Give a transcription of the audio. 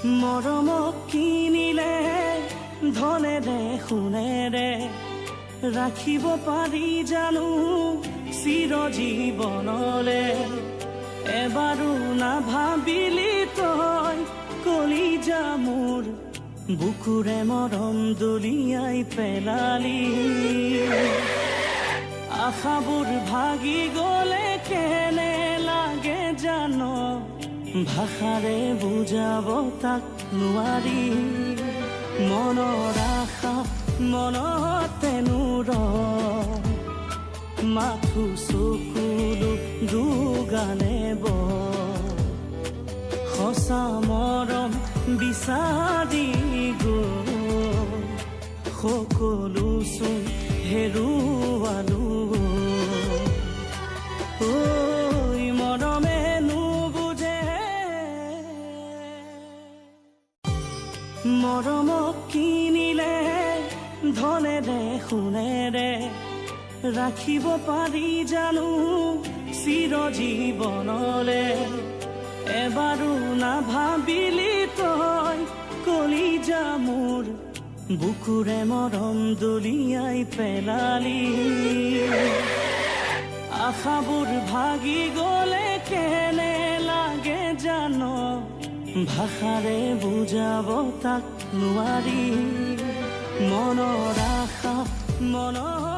মৰমক কিনিলে ধনেৰে সোণেৰে ৰাখিব পাৰি জানো চিৰ জীৱনলে? এবাৰো নাভাবিলি তই, কলিজা মোৰ বুকুৰে মৰম দলিয়াই পেলালি। আশাবোৰ ভাগি গলে কেনে লাগে জান? ভাষাৰে বুজাব তাক নোৱাৰি। মনৰ আশা মনতে ৰয়, মাথো চকুলো দুগালে বয়। সঁচা মৰম বিচাৰি গৈ সকলো চোন হেৰুৱালো। ঐ, মৰমে নুবুজে। মৰমক কিনিলে ধনেৰে সোণেৰে ৰাখিব পাৰি জানো চিৰ জীৱনলে? এবাৰো নাভাবিলি তই, কলিজা মোৰ বুকুৰে মৰম দলিয়াই পেলালি। আশাবোৰ ভাগি গলে কেনে লাগে জান? ভাষাৰে বুজাব তাক নোৱাৰি। মনৰ আশা মনত